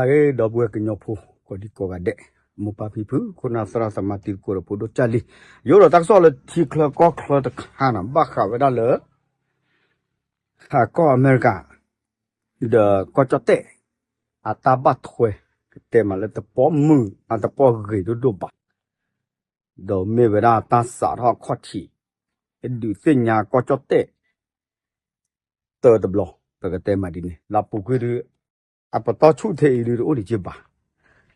ဟဲ ဒီပုၢ်ဝဲၢ်ကညီဖိ ကိးဒံကိးဂၤဒဲး, မိၢ်ပၢ်ဖံဖု ခိၣ်နၢ်သရၣ်သမါတံၤသကိးဒီးဖိဒိၣ်ကၢ်လံ, ယအိၣ်ဒီးတၢ်ကစီၣ်လၢထံချၢကီၢ်ချၢတခါန့ၣ် ဘၣ်ဃးဝဲဒၣ်လၢ ဟးကီၢ်အမဲရကၤ ဒီးကီၢ်ကၠီၣ်တဲၣ် အတၢ်ဘၣ်ထွဲ ကတဲမးလၢတပီၢ်မုၢ် အတပီၢ်ဂ့ၤဒိၣ်ဒိၣ်ဘၣ်, ဒီးမ့ၢ်ဝဲဒၣ်တၢ်စးထီၣ်အခီၣ်ထံး ဒုးသ့ၣ်ညါကီၢ်ကၠီၣ်တဲၣ် တၢတဘျီ ပကတဲမးဒ်န့ၣ် လၢပူၤကွံာ်ဒုး အပတီၢ်ဆူၣ်ထဲအံၤဒုးတအိၣ်ဒံးက့ဘၣ်,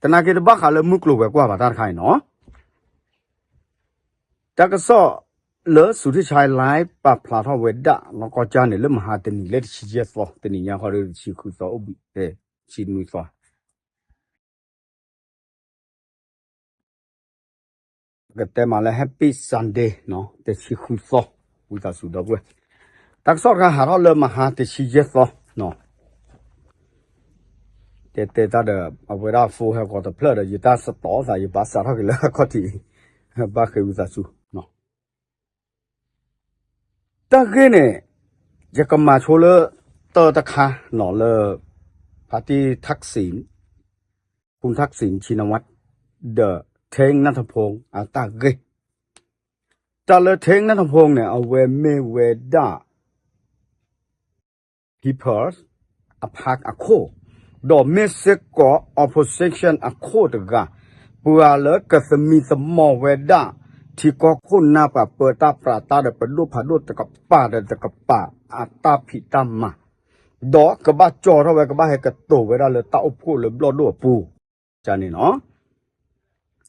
သနာ်က့တဘၣ်ဃးလၢမုၢ်ကျိၤဝဲၤကွာ်ဘၣ်တၢ်တခါအံၤနီၤ တၢ်ကစီၣ်လၢ စူၤထံၣ်ဆါလါ ပာ်ဖျါထီၣ်ဝဲဒၣ်လီၤကီၢ်ကၠၢ်န့ၣ် လၢမဟါတနံၤလၢတဆံယဲၢ်သီ တနံၤညါဃီဒီးတဆံဃုသီအိၣ်ဘှံး တဆံနွံသီ ပကတဲမးလၢ Happy Sunday နီၤ တဆံဃုသီ ဝံသးစူၤဒီပုၢ်ဝဲၢ်, တၢ်ကစီၣ်တခါဟးထီၣ်လၢမဟါတဆံယဲၢ်သီနီၤ တဲတဲတၢ်ဒီး အဝဲဒၣ် phone ဟဲကီးတဖျၢၣ်ဒီး ယတၢ်စတီၤသး ယဘၣ်စးထီၣ်က့ၤလၢအခီၣ်ထံး ဘၣ်ဃ့ဝံသးစူၤ တၢ်ဂ့ၢ်န့ၣ် ယကမၤဆိလၢ တၢ်တခါနီၤလၢ ဖါတံၢ်ထၣ်စံၣ် ဖူထၣ်စံၣ် ဆံနဝး ဒီး ထ့နၢ်ထဖူ အတၢ်ဂ့ၢ်, တၢ်လၢထ့နၢ်ထဖူန့ၣ် အဝဲမ့ၢ်ဝဲဒၣ် People's Park အခိၣ်, ဒီးမ့ၢ်စ့ၢ်ကီး opposition အခိၣ်တဂၤ, ပှၤလၢကသမံသမိးဝဲဒၣ် ထံကီၢ်ခိၣ်နၢ်ပှၤပၢတၢ်ပြးတၢ်ဒီးပဒိၣ်ဖးဒိၣ်တကပၤဒီးတကပၤ အတၢ်ဖံးတၢ်မၤ, ဒီးကဘၣ်ကၠီထီၣ်ဝဲ ကဘၣ်ဟဲကတိၤဝဲဒၣ်လၢတၢ်အိၣ်ဖှိၣ်လၢဘျီၣ်ဒိၣ်အပူၤ န့ၣ်နီၤ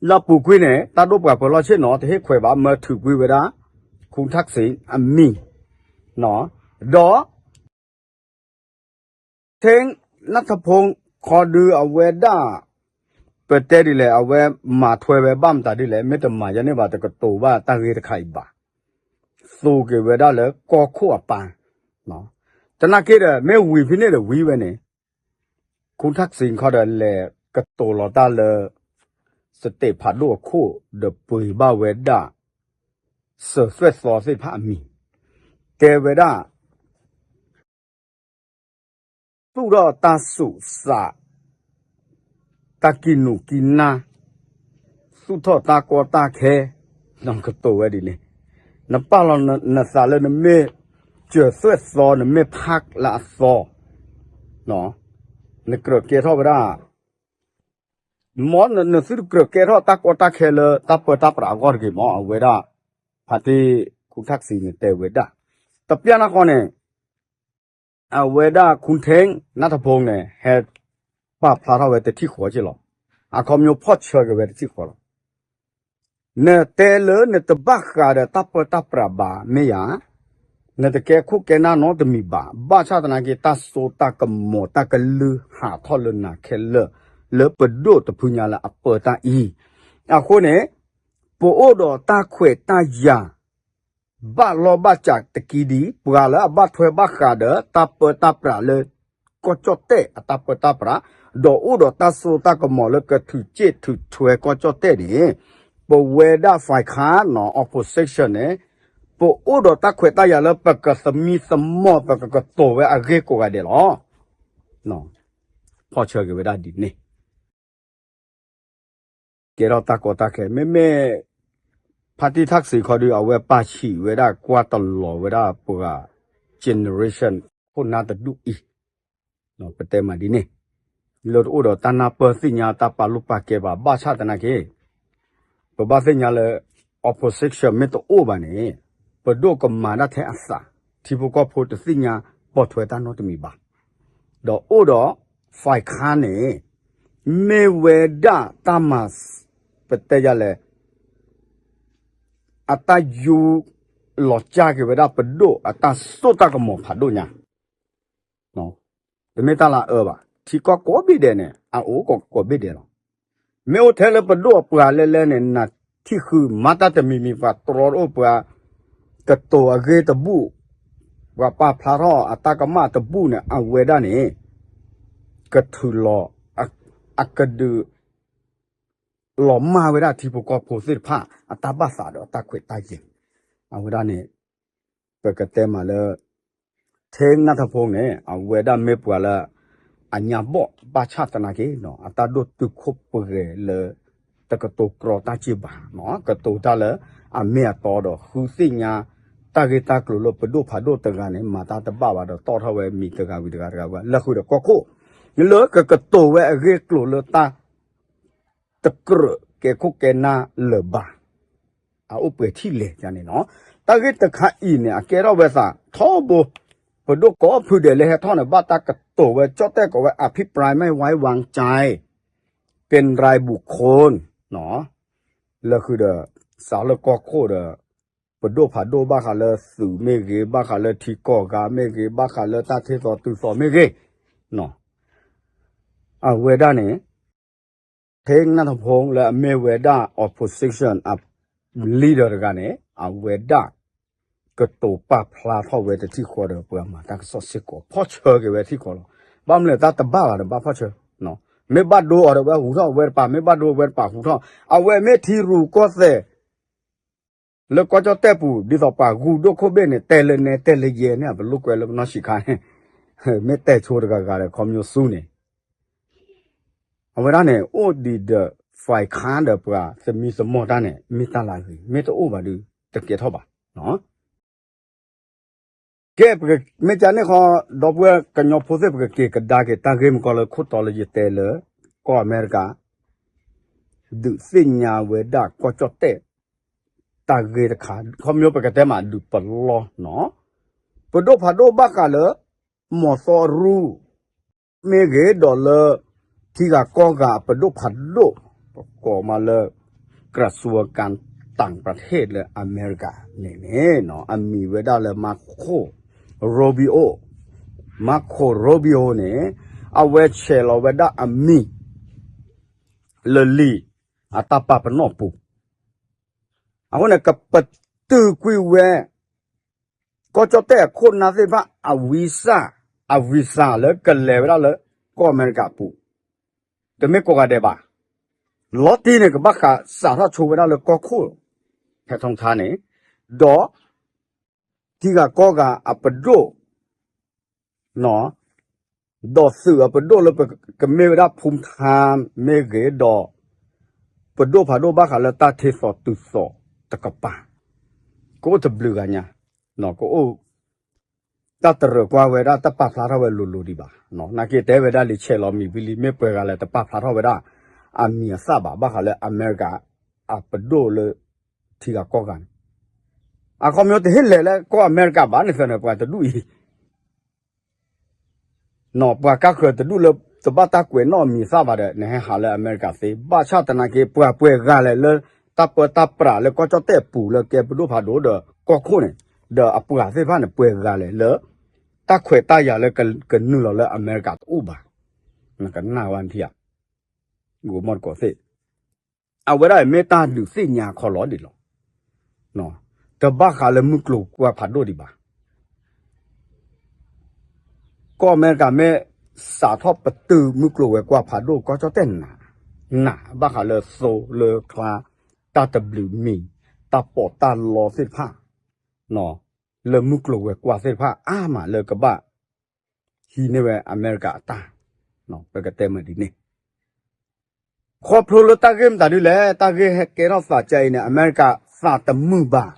လၢအပူၤကွံာ်န့ၣ် တၢ်ဒိၣ်ပှၤပၢၤလီၢ်ဆ့ၣ်နီၤ တဟ့ၣ်ခွဲးဘၣ် မၢထုးကွံာ်ဝဲဒၣ် ခူထၣ်စံၣ်အမံၤ, ဒီး ထ့နၢ်ထဖူ ခီဒုးအဝဲဒၣ် ပတဲဒ်လဲၣ် အဝဲမၤထွဲဝဲဘၣ်မတၤဒ်လဲၣ် မ့ၢ်တမၤယဲန့ၣ်ဘၣ် တကတိၤဘၣ်တၢ်ဂ့ၢ်တခါအံၤဘၣ်, သိးက့ၤဝဲဒၣ်လၢကီၢ်ခိၣ်အပၤ သနာ်က့ဒီး မ့ၢ်ဝံၤဖဲန့ၣ်ဒီးဝံၤဝဲန့ၣ် ခူထၣ်စံၣ်ခီဒီးလဲၤကတိၤလီၤတၢ်လၢ စတ့းဖးဒိၣ်အခိၣ် ဒီးပှ့ၤဘၣ်ဝဲဒၣ် စၢၤသွဲၣ်သီသ့ၣ်တဖၣ်အမံၤ, တဲဝဲဒၣ် သူၣ်ထီၣ်တၢ်ဆူးစး တၢ်ကံၢ်နူာ်ကံၢ်နါ, သူၣ်ထီၣ်တၢ်ကီတၢ်ခဲ, ကတိၤဝဲဒ်န့ၣ်, နပာ်လီၤနသးလၢနမ့ၢ်စၢၤသွဲၣ်သီ နမ့ၢ်ဖးလၢအသီ, နကြၢးကဲထီၣ်ဝဲဒၣ် မ်နသုတကြၢးကဲထီၣ်တၢ်ကီတၢ်ခဲလၢတၢ်ပၢတၢ်ပြးအဂီၢ်တဂ့ၤမး အဝဲဒၣ် ဖါတံၢ်ခူထၣ်စံၣ်န့ၣ်တဲဝဲဒၣ်, တပျၢ်နီၢ်ဃီန့ၣ် အဝဲဒၣ်ခူထ့နၢ်ထဖူန့ၣ် ဟဲပာ်ဖျါထီၣ်ဝဲတထံၣ်ဃီက့လီၤ, အခီပညီဖီၣ်ဆၢက့ၤဝဲတထံၣ်ဃီလီၤ. နတဲလၢနတဘၣ်ဃးဒီးတၢ်ပၢတၢ်ပြးဘၣ်မ့ၢ်ဧါ, နတကဲခိၣ်ကဲနၢ်နီတမံၤဘၣ်, ဘၣ်ဆၣ်သနာ်က့ တၢ်စိတၢ်ကမီၤတၢ်ကလုၢ်ဟးထီၣ်လၢနၤခဲလၢာ် လၢပဒိၣ်တဖုညါလၢအပၢတၢ်အံၤ, အဃိန့ၣ် ပအိၣ်ဒီးတၢ်ခွဲးတၢ်ယာ် ဘၣ်လီၢ်ဘၣ်စးတကံဒံး ပှၤလၢအဘၣ်ထွဲဘၣ်ဃးဒီးတၢ်ပၢတၢ်ပြးလၢ ကီၢ်ကၠီၣ်တဲၣ်အတၢ်ပၢတၢ်ပြး, ဒီးအိၣ်ဒီးတၢ်စိတၢ်ကမီၤလၢကထုးကၠ့ၣ်ထုးထွဲကီၢ်ကၠီၣ်တဲၣ်န့ၣ်, ပဝဲဒၣ် ဖဲခါနီၤ opposition န့ၣ် ပအိၣ်ဒီးတၢ်ခွဲးတၢ်ယာ်လၢပကသမံသမိး ပကကတိၤဝဲအဂ့ၢ်ကိးဂၤဒဲးလီၤ. ဖီၣ်ဆၢက့ၤဝဲဒၣ်ဒ်န့ၣ် ကဲထီၣ်တၢ်ကီတၢ်ခဲ မ့မ့ၢ် ဖါတံၢ်ထၣ်စံၣ်ခီဒုး အဝဲပာ်ဆံးဝဲဒၣ်ကွၢ်တလီၤဝဲဒၣ်ပှၤ generation ခိၣ်နၢ်တဒူၣ်အံၤ, ပတဲမးဒ်န့ၣ်, လၢတအိၣ်ဒီးတၢ်နၢ်ပၢၢ်သ့ၣ်ညါတၢ်ပာ်လိာ်ပာ်ကဲဘၣ် ဘၣ်ဆၣ်သနာ်က့ ပဘၣ်သ့ၣ်ညါလၢ opposition မ့ၢ်တအိၣ်ဘၣ်န့ၣ် ပဒိၣ်ကမၤဒၣ်ထဲအသး, ထံဖိကီၢ်ဖိတသ့ၣ်ညါပိာ်ထွဲတၢ်နီတမံၤဘၣ်. ဒီးအိၣ်ဒီး ဖဲခါန့ၣ် မ့ၢ်ဝဲဒၣ်တၢ်မၤ ပတဲယၤလဲၣ် အတၢ်ယူလီၤစၢ်က့ၤဝဲဒၣ်ပဒိၣ်အတၢ်စိတၢ်ကမီၤဖးဒိၣ်ညါ, တမ့ၢ်တၢ်လၢအအၢဘၣ်, ထံကီၢ်ကိးဘ့ၣ်ဒဲးန့ၣ် အအိၣ်ကိးဘ့ၣ်ဒဲးလီၤ. မ့ၢ်အိၣ်ထဲလၢပဒိၣ်အပှၤလဲၣ်လဲၣ်န့ၣ် နထံၣ်ဃုာ်မၤတၢ်တမံၤမံၤ ပှၤတြီတအိၣ် ပှၤကတိၤအဂ့ၢ်တဘူၣ်, ပှၤပာ်ဖျါထီၣ်အတၢ်ကမၣ်တဘူၣ်န့ၣ် အဝဲဒၣ်န့ၣ် ကထုးလီၤ အကဒုး လီၤမၢ်ဝဲဒၣ်ထံဖိကီၢ်ဖိသ့ၣ်တဖၣ် အတၢ်ဘၣ်သးဒီးအတၢ်ခွဲးတၢ်ယာ်, အဝဲဒၣ်န့ၣ် ပကတဲမးလၢ ထဲနၢ်ထီၣ်ဖိန့ၣ် အဝဲဒၣ်မ့ၢ်ပှၤလၢ အညါဘီၣ် ဘၣ်ဆၣ်သနာ်က့ အတၢ်ဒိၣ်တုာ်ခိၣ်ပှဲၤလၢ တကတိၤကြီတၢ်စ့ၢ်ဘၣ်, ကတိၤတၢ်လၢအမ့ၢ်အတီဒီး ဃုသ့ၣ်ညါ တၢ်ဂ့ၢ်တၢ်ကျိၤလၢပဒိၣ်ဖးဒိၣ်တဂၤန့ၣ် မၤတၢ်တဘၣ်ဘၣ်ဒီး တီၣ်ထီၣ်ဝဲမံၤတဂၤဝံၤတဂၤတဂၤဝဲ လၢဃုာ်ဒီးကီၢ်ခိၣ် လၢကကတိၤဝဲအဂ့ၢ်အကျိၤလၢတၢ် တကြၢးကဲခိၣ်ကဲနၢ်လၢၤဘၣ်. အအိၣ်ပှဲၤထံၣ်လဲၣ်န့ၣ်နီၤ. တၢ်ဂ့ၢ်တခါအံၤန့ၣ် အကဲထီၣ်ဝဲသးထီဘိ, ပဒိၣ်ကိးဖုဒဲးလၢဟဲထီၣ်န့ၣ် ဘၣ်တၢ်ကတိၤဝဲကၠီၣ်တဲၣ်ကိးဝဲ အဖိပြၢ်မဲၣ်ဝဲဝၣ်ကၠဲ ပၢၢ်ရၢၣ်ဘူၣ်ခိၣ် လၢဃုာ်ဒီး စးလၢကီၢ်ခိၣ်ဒီး ပဒိၣ်ဖးဒိၣ်ဘၣ်ဃးလၢသုးမ့ၢ်ဂ့ၤ, ဘၣ်ဃးလၢထံကီၢ်ဂၤမ့ၢ်ဂ့ၤ, ဘၣ်ဃးလၢတၢ်ထ့သိးတုၤသိးမ့ၢ်ဂ့ၤ, အဝဲဒၣ်န့ၣ် ထံနၢ်ထီၣ်ဖိလၢအမ့ၢ်ဝဲဒၣ် opposition အ leader တဂၤန့ၣ် အဝဲဒၣ် ကတိၤပာ်ဖျါထီၣ်ဝဲတထံၣ်ဃီဒီး ပှၤမၤတၢ်ကစီၣ်စ့ၢ်ကီး ဖီၣ်ဆၢက့ၤဝဲထံၣ်ဃီလီၤ. ဘၣ်မနုၤတၢ်တဘၣ်ဘၣ်ဒီးဘၣ်ဖီၣ်ဆၢ, မ့ၢ်ဘၣ်ဒိအီၤဒီးဝဲဟူးထီၣ်ဝဲတပၤ, မ့ၢ်ဘၣ်ဒိဝဲတပၤဟူးထီၣ်, အဝဲမ့ၢ်ထံရူၢ်ကီၢ်သဲး လၢကီၢ်ကၠီၣ်တဲၣ်ပူၤ ဒ်သိးပှၤဂုၢ်ဒိၣ်ခိၣ်ဘ့ၣ်န့ၣ် တဲလၢနဲတဲလၢယဲန့ၣ် ပလိာ်ကွဲလၢပနီၢ်ဆံးခါန့ၣ်, မ့ၢ်တဲဆိတဂၤဂၤဒီးခီမညိဆူန့ၣ် အဝဲဒၣ်န့ၣ် အိၣ်ဒံးဒီး ဖဲခါဒီးပှၤသမံသမိးတၢ်န့ၣ် မ့ၢ်တၢ်လၢအဂ့ၤ, မ့ၢ်တအိၣ်ဘၣ်ဒီး တကဲထီၣ်ဘၣ်. ကဲ မ့ၢ်ကန့ၣ်ဃီ ဒီပုၢ်ဝဲၢ်ကညီဖိသ့ၣ် ပကက့ၤကဒါက့ၤတၢ်ဂ့ၢ်မုၢ်ကီၢ်လၢခိၣ်တီလၢယတဲလၢ ကီၢ်အမဲရကၤ ဒုးသ့ၣ်ညါဝဲဒၣ်ကီၢ်ကၠီၣ်တဲၣ် တၢ်ဂ့ၢ်တခါ ခီဖျိပကတဲမးဒုးပလီၢ်နီၤ, ပဒိၣ်ဖးဒိၣ်ဘၣ်ဃးလၢ မီၤသီရူ မ့ၢ်ဂ့ၤဒီးလၢ ထံဂၤကီၢ်ဂၤအပဒိၣ်ဖးဒိၣ် ပကိးမးလၢ กระทรวงการต่างประเทศ လၢအမဲရကၤန့ၣ်န့ၣ် အမံၤဝဲဒၣ်လၢ Marco Rubio, Marco Rubio န့ၣ် အဝဲဆဲးလီၤဝဲဒၣ်အမံၤ လၢလံာ်အတၢ်ပာ်ပနီၣ်ပူၤ အဃိန့ၣ် ကပတုာ်ကွံာ်ဝဲ ကီၢ်ကၠီၣ်တဲၣ်အခိၣ်နၢ်သ့ၣ်တဖၣ် အဝံစၢ် အဝံစၢ်လၢကလဲၤဝဲဒၣ်လၢ ကီၢ်အမဲရကၤအပူၤ တမ့ၢ်ကိးဂၤဒဲးဘၣ်. လီၤတံၢ်န့ၣ် ကဘၣ်ဃးစးထီၣ်ဆိဝဲဒၣ်လၢကီၢ်ခိၣ် ဖဲထီထါန့ၣ် ဒီး ထံဂၤကီၢ်ဂၤအပဒိၣ် ဒီးသုးအပဒိၣ်လၢပကမ့ၢ်ဝဲဒၣ် ဖူထါ မ့ၢ်ဂ့ၤဒီး ပဒိၣ်ဖးဒိၣ်ဘၣ်ဃးလၢတၢ်ထ့သိးတုၤသိးတကပၤ ကအိၣ်တဘျုးဂၤညါ, ကအိၣ် တၢ်တရၢၢ်ကွၢ်ဝဲဒၣ်တၢ်ပာ်ဖျါထီၣ်ဝဲလိၤလိၤဒံးဘၣ်. နာ်က့တဲဝဲဒၣ်လံာ်ဆဲးလီၤမံၤဝံၤလံ မ့ၢ်ပှဲၤဂၤလဲၣ်တပာ်ဖျါထီၣ်ဝဲဒၣ် အမံၤအသၣ်ဘၣ် ဘၣ်ဃးလၢအမဲရကၤ အပဒိၣ်လၢ ထံဂၤကီၢ်ဂၤန့ၣ် အခီပညီတဟ့ၣ်လဲၤလၢကီၢ်အမဲရကၤဘၣ်န့ၣ်သၢန့ၣ် ပှၤတဒူၣ်အံၤ ပှၤကါဃၢၤတဒူၣ်လၢတဘၣ်တၢ်ကွဲးနီၣ်အမံၤအသၣ်ဘၣ်ဒီး နဟဲဟးလၢအမဲရကၤသ့ ဘၣ်ဆၣ်သနာ်က့ ပှၤပှဲၤဂၤလဲၣ်လၢ တၢ်ပၢတၢ်ပြးလၢကီၢ်ကၠီၣ်တဲၣ်အပူၤလၢကဲပဒိၣ်ဖးဒိၣ်ဒီးကီၢ်ခိၣ်န့ၣ် ဒီးအပှၤသ့ၣ်တဖၣ်န့ၣ် ပှဲၤဂၤလဲၣ်လၢ တၢ်ခွဲးတၢ်ယာ်လၢကနုာ်လီၤလၢအမဲရကၤတအိၣ်ဘၣ်. နကနၣ်ဝဲနထံၣ်ဧါ ဂိၤမီၢ်တကိးသ့ၣ် အဝဲဒၣ်မ့ၢ်တၢ်ဒုးသ့ၣ်ညါခီလီၤဒံးလီၤ. တဘၣ်ဃးလၢမုၢ်ကျိၤကွၢ်ဖးဒိၣ်ဒံးဘၣ်. ကီၢ်အမဲရကၤမ့ၢ်စးထီၣ်ပတုာ်မုၢ်ကျိၤဝဲၤကွာ်ဖးဒိၣ် ကီၢ်ကၠီၣ်တဲၣ်နး နးဘၣ်ဃးလၢသိလၢချါ တၢ်တဘျုးမံၤ တၢ်ပီးတၢ်လီသ့ၣ်တဖၣ် လၢမုၢ်ကျိၤဝဲၤကွာ်သ့ၣ်တဖၣ်အါမးလၢကဘၣ် ဟံးန့ၢ်ဝဲအမဲရကၤအတၢ် ပကတဲမ့ၢ်ဒ်န့ၣ် ခီဖျိလၢတၢ်ဂ့ၢ်မတၤဒ်လဲၣ် တၢ်ဂ့ၢ်ဟဲကဲထီၣ်သးကါအံၤန့ၣ် အမဲရကၤသးတမုာ်ဘၣ်.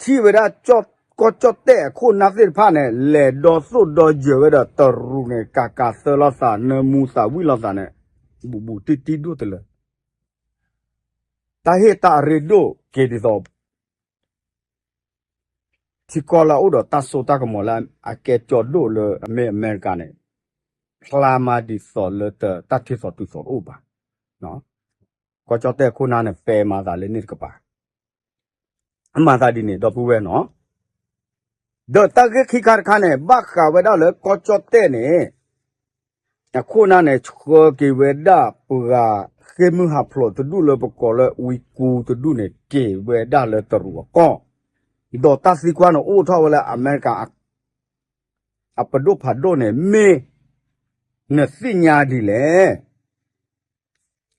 ထံၣ်ဝဲဒၣ်ကီၢ်ကၠီၣ်တဲၣ်အခိၣ်နၢ်သ့ၣ်တဖၣ်န့ၣ် လဲၤဒီသိၣ်ဒီယၢၤဝဲဒီးတရူးန့ၣ် ကးကးသၢလိာ်သး နၢမူသးဝံၣ်လိာ်သးန့ၣ် ဘူးဘူးတံၢ်တံၢ်ဒိၣ်တလၢာ် တၢ်ဟ့ၣ်တၢ်အရ့ဒိၣ်က့ၤဒ်သိး ထံကီၢ်လၢအအိၣ်ဒီးတၢ်စိတၢ်ကမီၤလၢအကဲကၠီဒိၣ်လၢအမ့ၢ်အမဲရကၤန့ၣ် ဖျါမးဒ်သိးလၢတၢ်ထ့သိးတုၤသိးတအိၣ်ဘၣ်. ကီၢ်ကၠီၣ်တဲၣ်အခိၣ်နၢ်န့ၣ် ပဲမၤသးလၢန့ၣ်တကပၤ အမၤသးဒ်န့ၣ် ဒီပုၢ်ဝဲၢ်နီၤ ဒီးတၢ်ဂ့ၢ်ခံခါတခါန့ၣ် ဘၣ်ဃးဝဲဒၣ်လၢကီၢ်ကၠီၣ်တဲၣ်န့ၣ် အခိၣ်နၢ်န့ၣ် ဆှၢက့ၤဝဲဒၣ်ပှၤဃ့ၢ်မုၢ်ဟးဖျိးတဒူၣ်လၢပကိးလၢဝံကူတဒူၣ်န့ၣ် က့ၤဝဲဒၣ်လၢတရူးအကီၢ်, ဒီးတၢ်သံကွၢ်န့ၣ်အိၣ်ထီၣ်ဝဲလၢအမဲရကၤ အပဒိၣ်ဖးဒိၣ်န့ၣ် မ့ၢ်နသ့ၣ်ညါဒ်လဲၣ်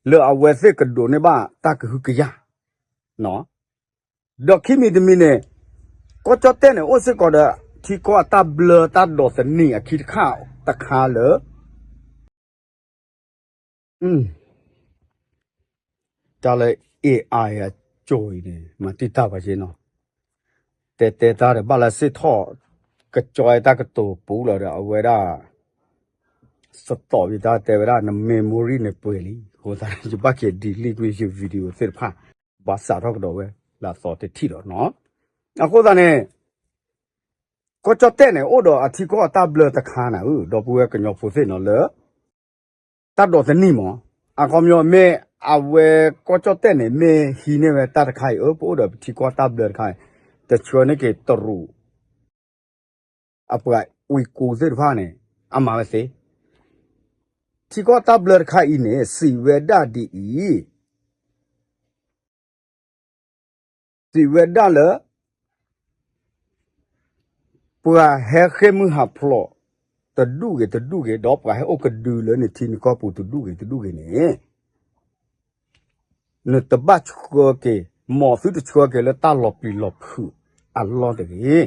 လၢအဝဲသ့ၣ်ကဒိးန့ၢ်ဘၣ်တၢ်ကဟုကယာ် ဒီးခံမံၤတမံၤန့ၣ် ကီၢ်ကၠီၣ်တဲၣ်န့ၣ် အိၣ်စ့ၢ်ကီးဒီး ထံကီၢ်အတၢ်ဘျၢတၢ်ဒိးသန့ၤအခံတခါတခါလၢ တၢ်လၢ AI အစိၤအံၤန့ၣ် မၤတံာ်တာ်ပှၤက့နီၤ, တဲတဲတၢ်ဒီးဘၣ်လၢစ့ၢ်ထီၣ် ကကၠီတၢ်ကတိၤပူၤလီၤဒီး အဝဲဒၣ် စတီးယတၢ်တဲဝဲဒၣ် န memory န့ၣ်ပှဲၤလံ, အဃိသတးန့ၣ် ယဘၣ်က့ၤ delete ကွံာ်ယ video သ့ၣ်တဖၣ် ဘၣ်စးထီၣ်ကဒီးဝဲ လၢအသီတထံၣ်ဒီးနီၤ, အဃိသတးန့ၣ် ကီၢ်ကၠီၣ်တဲၣ်န့ၣ် အိၣ်ဒီးအထံကီၢ်အတၢ်ဘျၢတခါန့ၣ် ဒီပုၢ်ဝဲၢ်ကညီဖိသ့ၣ်နီၤလၢ တၢ်ဒိးသန့ၤမး, အခီပညီမ့ၢ်အဝဲကီၢ်ကၠီၣ်တဲၣ်န့ၣ် မ့ၢ်ဟံးန့ၢ်ဝဲတၢ်တခါအံၤ အၢ ပအိၣ်ဒီးပထံကီၢ်တၢ်ဘျၢတခါအံၤ တဆှၢန့ၢ်က့ၤတရူး အပှၤဝံကူသ့ၣ်တဖၣ်န့ၣ် အမၤဝဲသ့, ထံကီၢ်တၢ်ဘျၢတခါအံၤန့ၣ် စံးဝဲဒၣ်ဒ်အံၤ စံးဝဲဒၣ်လၢ ပှၤဟဲဃ့ၢ်မုၢ်ဟးဖျိးတဒူၣ်ဂ့ၤတဒူၣ်ဂ့ၤ ဒီးပှၤဟဲအိၣ်ကဒုလၢနထံနကီၢ်ပူၤတဒူၣ်ဂ့ၤတဒူၣ်ဂ့ၤန့ၣ် နတဘၣ်ဆှၢက့ၤ, မ်သုတဆှၢက့ၤလၢတၢ်လီၤပျံၤလီၤဖုးအလီၢ်တဂ့ၤ.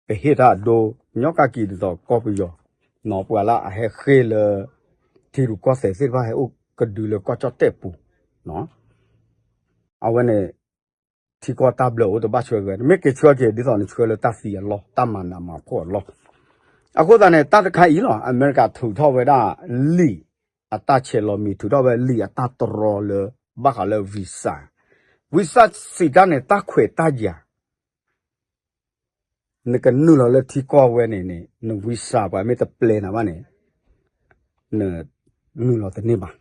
ပဟ့ၣ်တၢ်အဒိ ညီကကံၤဒ်သိးကီၢ်ပယီၤ, နီၢ်ပှၤလၢအဟဲဃ့ၢ်လၢ ထံရူၢ်ကီၢ်သဲးသ့ၣ်တဖၣ်ဟဲအိၣ်ကဒုလၢကီၢ်ကၠီၣ်တဲၣ်ပူၤ, အဝဲန့ၣ် ထံကီၢ်တၢ်ဘျၢအိၣ်တဘၣ်ဆှၢက့ၤ, နမ့ၢ်က့ၤဆှၢက့ၤ ဒ်သိးနဆှၢလၢတၢ်သံအလီၢ် တၢ်မၤနးမၤဖှီၣ်အလီၢ်. အဃိသတးန့ၣ် တၢ်တခါအံၤလီၤ အမဲရကၤထုးထီၣ်ဝဲဒၣ်လံာ်အတၢ်ဆဲးလီၤမံၤ ထုးထီၣ်ဝဲလံာ်အတၢ်တရီလၢ ဘၣ်ဃးလၢ visa, visa စံးတၢ်န့ၣ် တၢ်ခွဲးတၢ်ယာ် နကနုာ်လီၤလၢထံကီၢ်ဝဲန့ၣ်န့ၣ် န visa ပှၤမ့ၢ်တပျဲနၤဘၣ်န့ၣ် နနုာ်လီၤတန့ၢ်ဘၣ်.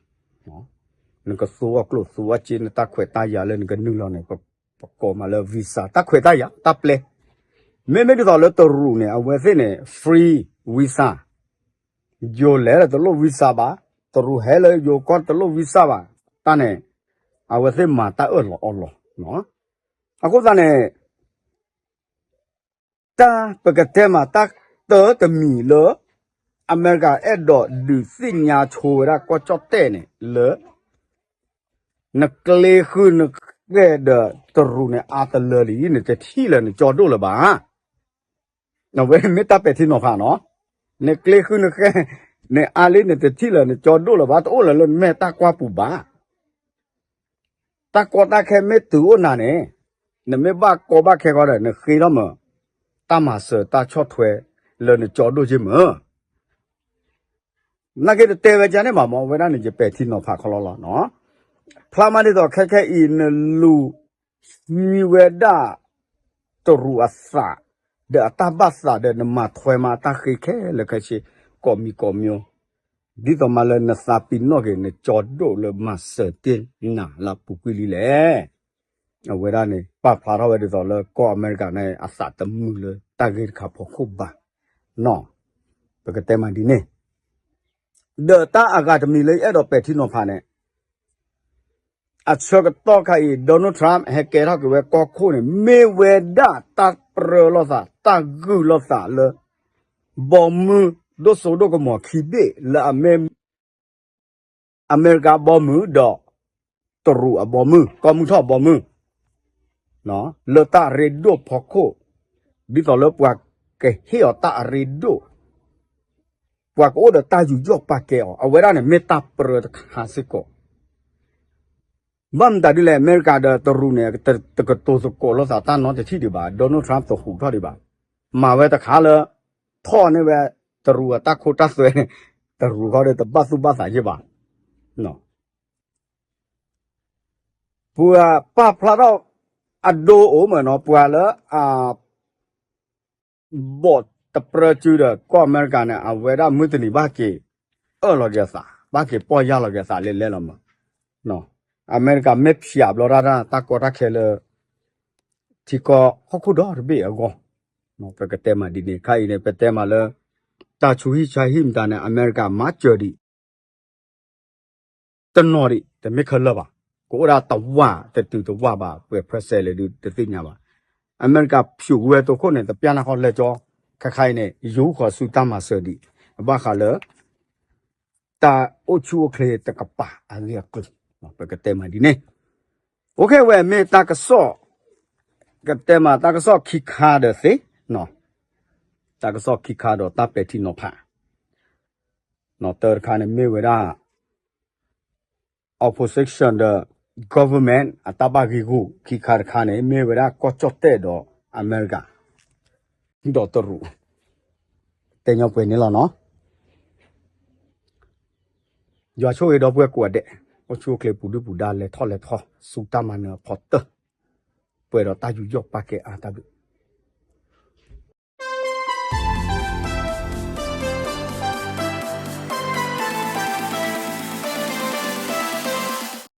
နကသူအီၣ်ကျိၣ်သူအီၣ်စ့ နတၢ်ခွဲးတၢ်ယာ်လၢနကနုာ်လီၤန့ၣ် ပကိးမးလၢ visa တၢ်ခွဲးတၢ်ယာ် တၢ်ပျဲ. မ့မ့ၢ်ဒ်သိးလၢတရူးန့ၣ် အဝဲသ့ၣ်န့ၣ် free visa, ယိၤလဲၤလၢတလိၣ် visa ဘၣ်, တရူးဟဲလၢယိၤကီၢ်တလိၣ် visa ဘၣ်, တၢ်န့ၣ် အဝဲသ့ၣ်မၤတၢ်အၢၣ်လီၤအီလီၤ. အဃိသတးန့ၣ် တၢ်ပကတဲမးတၢ်တၢတမံၤလၢ အမဲရကၤအဲၣ်ဒိးဒုးသ့ၣ်ညါဆိဝဲဒၣ်ကီၢ်ကၠီၣ်တဲၣ်န့ၣ်လၢ နကျ့ဃုနဃဲၢ်ဒီးတရူးန့ၣ် အါတလၢလံ နတထံၣ်လၢၤနကၠီဒိၣ်လၢၤဘၣ်. အဝဲမ့ၢ်တၢ်ပဲာ်ထံနီၤဖးနီၤ, နကျ့ဃုနဃဲၢ် နအါလံ နတထံၣ်လၢၤနကၠီဒိၣ်လၢၤဘၣ် တအိၣ်လၢၤလၢနမဲာ်တၢ်ကွၢ်ပူၤဘၣ်. တၢ်ကီတၢ်ခဲမ့ၢ်တုၤအိၣ်နၤန့ၣ်, နမ့ၢ်ဘၣ်ကီဘၣ်ခဲဃီဒီး နဃ့ထီၣ်မး တၢ်မၤစၢၤတၢ်ဆီၣ်ထွဲလၢနကၠီဒိၣ်က့မး. နာ်က့တတဲဝဲကန့ၣ်ဘၣ်မး အဝဲဒၣ်န့ၣ် ယပဲာ်ထံနီၤဖးခီလီၤလီၤ. ဖျါမးဒ်သိးခဲခဲအံၤ နလူၤသံဝဲဒၣ် တရူးအသး ဒီးအတၢ်ဘၣ်သးဒီး နမၤထွဲမးတၢ်ဃ့ခဲလၢာ်ခဲဆ့ ကိးမံၤကိးမံၤ ဒ်သိးမးလၢနသးပ့ၤနီၣ်က့ၤ နကၠီဒိၣ်လၢမၤစၢၤတ့ၢ်နၤလၢအပူၤကွံာ်လံလဲၣ်. အဝဲဒၣ်န့ၣ် ပာ်ဖျါထီၣ်ဝဲဒ်သိးလၢကီၢ်အမဲရကၤန့ၣ် အသးတမုာ်လၢတၢ်ဂ့ၢ်တခါဖီခိၣ်ဘၣ်နီၤ. ပကတဲမးဒ်န့ၣ် ဒီးတၢ်အဂၤတမံၤလၢယအဲၣ်ဒိးပဲာ်ထံနီၤဖးန့ၣ် အဆၢကတီၢ်ခါအံၤ Donald Trump ဟဲကဲထီၣ်က့ၤဝဲကီၢ်ခိၣ်န့ၣ် မ့ၢ်ဝဲဒၣ်တၢ်ပြၢလိာ်သး တၢ်ဂုာ်လိာ်သးလၢ ဘီမုၢ်ဒိၣ်စိဒိၣ်ကမီၤခံဘ့ၣ်လၢအမ့ၢ် အမဲရကၤဘီမုၢ်ဒီး တရူးအဘီမုၢ် ကီၢ်မုၢ်ထီၣ်အဘီမုၢ် လၢတၢ်အရ့ဒိၣ်ဖီခိၣ် ဒ်သိးလၢပှၤကဟ့ၣ်အီၤတၢ်အရ့ဒိၣ် ပှၤကအိၣ်ဒီးတၢ်ယူးယီၣ်ပာ်ကဲအီၤ အဝဲဒၣ်န့ၣ်မ့ၢ်တၢ်ပြၢတခါစ့ၢ်ကီး. ဘၣ်မတၤဒ်လဲၣ် အမဲရကၤဒီးတရူးန့ၣ် တကတိၤသကိးလိာ်သးတၢ်နီတထံၣ်ဒံးဘၣ် Donald Trump တဟူးထီၣ်ဒံးဘၣ်. မၤဝဲတခါလၢ ထီၣ်န့ၢ်ဝဲ တရူးအတၢ်ခိတၢ်သွဲန့ၣ် တရူးဃီဒီးတဘၣ်သူၣ်ဘၣ်သးယ့ၢ်ဘၣ်. ပှၤပာ်ဖျါထီၣ်အဒိအိၣ်မးနီၤ ပှၤလၢအ ဘီၣ်တပြၢစုဒီးကီၢ်အမဲရကၤန့ၣ် အဝဲဒၣ်မုၢ်တနံၤဘၣ်က့ၤ အၢၣ်လီၤက့ၤအသး ဘၣ်က့ၤပီၢ်ယၢ်လီၤက့ၤအသးလဲၤလဲၤလီၤမး. အမဲရကၤမ့ၢ်ဖျးဘျီတၢ်တၢ်ကီတၢ်ခဲလၢ ထံကီၢ်ဟီၣ်ခိၣ်ဒီတဘ့ၣ်အဂီၢ် ပကတဲမးဒ်န့ၣ် ခါအံၤန့ၣ် ပတဲမးလၢ တၢ်ဆူးဟံၣ်ဆါဟံၣ်မတၤန့ၣ် အမဲရကၤမၤစၢၤဒံး တနီၤဒံး တမ့ၢ်ခဲလၢာ်ဘၣ်. ကအိၣ်ဒၣ်တဝၢ်တတုၤတဝၢ်ဘၣ် ပှဲၤ percent လဲၣ်ဒုးတသ့ၣ်ညါဘၣ်. အမဲရကၤဖၠူးဝဲတိခိၣ်န့ၣ် တပျၢ်နၢ်ဃီလဲၤကၠီ ခဲခါအံၤန့ၣ် ယိၤဃီၤဆူတၢ်မၤစၢၤဒံး ဘၣ်ဃးလၢ တၢ်အိၣ်ဆူၣ်အိၣ်ချ့တကပၤအဂ့ၢ်အကျိၤ ပကတဲမးဒ်န့ၣ်. အိၣ်ခ့ဝဲမ့ၢ်တၢ်ကစီၣ် ကတဲမးတၢ်ကစီၣ်ခံခါဒီးသ့ နီၤ. တၢ်ကစီၣ်ခံခါဒီးတၢ်ပဲာ်ထံနီၤဖး, နီၤတၢတခါန့ၣ်မ့ၢ်ဝဲဒၣ် opposition ဒီး government အတၢ်ဘၣ်ဂ့ၢ်ဂီၢ်, ခံခါတခါန့ၣ် မ့ၢ်ဝဲဒၣ်ကီၢ်ကၠီၣ်တဲၣ်ဒီးအမဲရကၤ ဒီးတရူး, တဲညီပှဲၤန့ၣ်လီၤနီၤ. ယွၤဆိၣ်ဂ့ၤဒီပုၢ်ဝဲၢ်ကိးဂၤဒဲး, အိၣ်ဆူၣ်အိၣ်ချ့ပူၤဒုၣ်ပူၤဒါ လဲၤထီၣ်လဲၤထီ ဆူတၢ်မၤနၢၤအဖီတၢၢ်, ပှဲၤဒီးတၢ်ယူးယီၣ်ပာ်ကဲအါတၢ်ဘျုး